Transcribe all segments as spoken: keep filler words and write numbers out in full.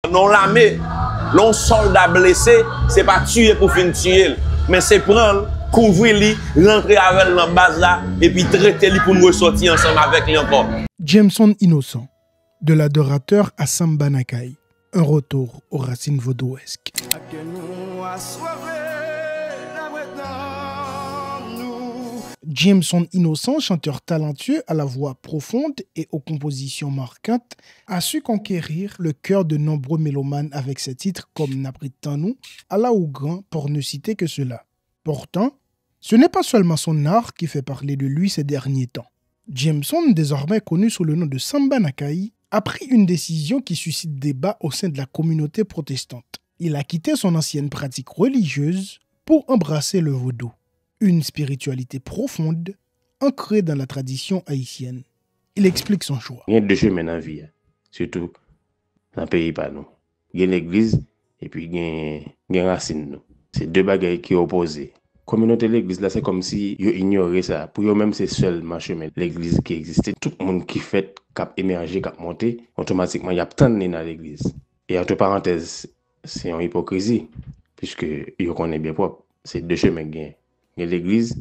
Nan yon lame, lè yon sòlda blese, se pa tiye pou fin tiye l, men se pran l, kouvri li, rantre avè l nan baz la, epi trete li pou n resòti ansanm avèk li ankò. Jameson Innocent, de l'adorateur à Samba Nakay, un retour aux racines vaudouesques. Jameson Innocent, chanteur talentueux à la voix profonde et aux compositions marquantes, a su conquérir le cœur de nombreux mélomanes avec ses titres comme N ap ret tann ou, Ala ou gran, pour ne citer que cela. Pourtant, ce n'est pas seulement son art qui fait parler de lui ces derniers temps. Jameson, désormais connu sous le nom de Samba Nakay, a pris une décision qui suscite débat au sein de la communauté protestante. Il a quitté son ancienne pratique religieuse pour embrasser le vaudou, une spiritualité profonde, ancrée dans la tradition haïtienne. Il explique son choix. Gen de chemen nan vi a, sitou nan peyi pa nou. Gen legliz, epi gen, gen rasin nou. Se de bagay ki opoze. Kominote legliz la, se kòmsi yo inyore sa. Pou yo menm, se sèlman chemen legliz ki egziste. Tout moun ki fèt, k ap emèje, k ap monte, otomatikman, y ap tann li nan legliz. E antre parantèz, se yon ipokrizi, piske yo konnen byen pwòp, se de chemen k gen. Gen legliz,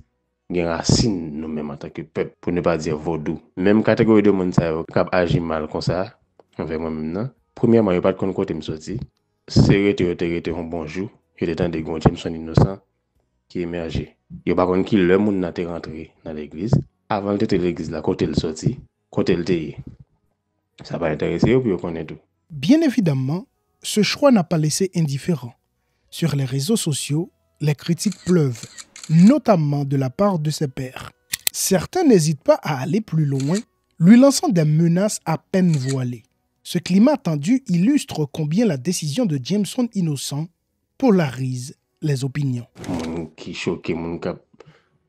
gen rasin nou menm antanke pèp, pou ne pa di vodou. Menm kategori de moun sa yo k ap aji mal konsa anvè mwen menm nan, premyèman, yo pa t konn kote m soti. Se rete yo te rete yon bon jou, yo te tande gen yon Jameson Innocent ki emèje. Yo pa konn ki lè moun nan te rantre nan legliz. Avan l te te legliz la, kote l soti, kote l te ye. Sa pa enterese yo pou yo konnen tou. Bien évidemment, ce choix n'a pas laissé indifférent. Sur les réseaux sociaux, les critiques pleuvent, notamment de la part de ses pairs. Certains n'hésitent pas à aller plus loin, lui lançant des menaces à peine voilées. Ce climat tendu illustre combien la décision de Jameson Innocent polarise les opinions. Moun ki choke, moun k ap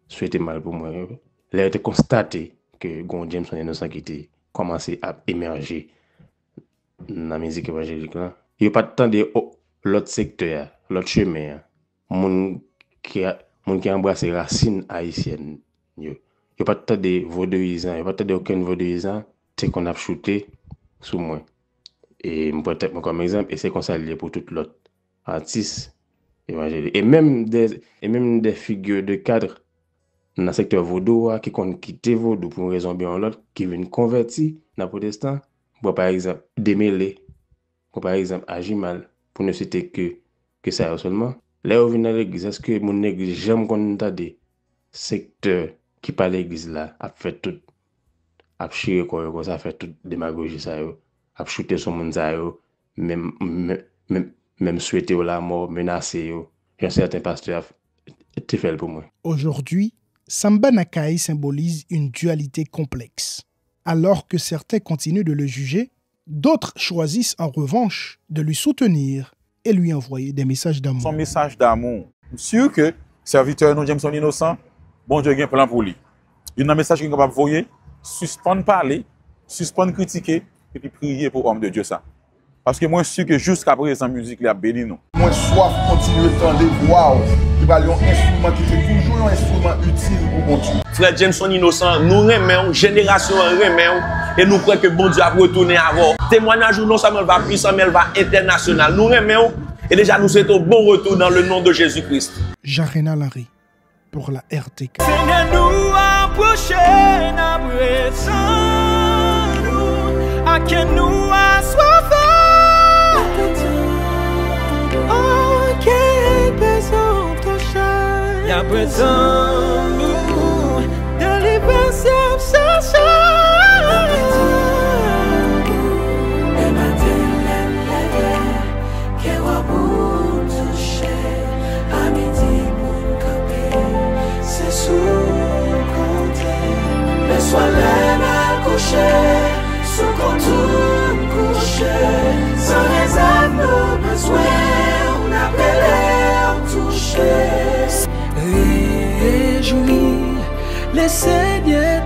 swete mal pou mwen yo, lè yo te konstate ke gen yon Jameson Innocent ki te kòmanse ap emèje nan mizik evanjelik lan, yo pa t tande o-, lòt sektè a, lòt chemen an, moun ki a, moun ki anbrase rasin ayisyèn yo. Yo pa t tande vodouyizan, yo pa t tande okenn vodouyizan te konn ap choute sou mwen. E m pran tèt mwen kòm egzanp, e se konsa l ye pou tout lòt atis evanjelik. E menm de, e menm de figi de kad nan sektè vodou a ki konn kite vodou pou yon rezon oubyen yon lòt, ki vin konvèti nan pwotestan, m pran pa egzanp Demele, m pran pa egzanp Ajimal, pou nou site ke, ke sa yo sèlman. Lè yo vin nan legliz, èske moun legliz janm konn tande sektè ki pa legliz la ap fè tout, ap chire kò yo konsa, fè tout demagoji sa yo, ap choute sou moun sa yo, menm, menm, menm, menm swete yo lamò, menase yo, jan sèten pastè a f-, te fè l pou mwen. Aujourd'hui, Samba Nakay symbolise une dualité complexe. Alors que certains continuent de le juger, d'autres choisissent en revanche de lui soutenir et lui envoyer des messages d'amour. Son mesaj damou. M si ke sèvitè nou Jameson Innocent, Bondye gen plan pou li. Youn nan mesaj ke m kapab voye, sispann pale, sispann kritike, epi priye pou òm de Dye sa. Paske mwen si ke jiska prezan mizik li ap beni nou. Mwen swaf kontinye tande vwa w, ki pral yon enstriman ki te toujou yon enstriman itil pou Bondye. Frè Jameson Innocent, nou renmen w, jenerasyon an renmen w, e nou kwè ke Bondye ap retounen avè w. Temwayaj ou non sèlman l va pwisan, men l va entènasyonal. Nou renmen w, e deja nou swete w bon retou dans le nom de Jésus-Christ. Jean Renald Henry, pour la R T K. Senyè, nou apwoche n ap ret san nou, ak kè nou aswafè. Oke, prezan to chay. Y ap ret san nou, delivrans y ap chèche. Kè w ap touche, a midi pou n kanpe, se sou w m konte. Leswa lè m al kouche, sou kont ou m kouche, san rezèv nou bezwen w, n ap rele w touche. Rejwi, Lesenyè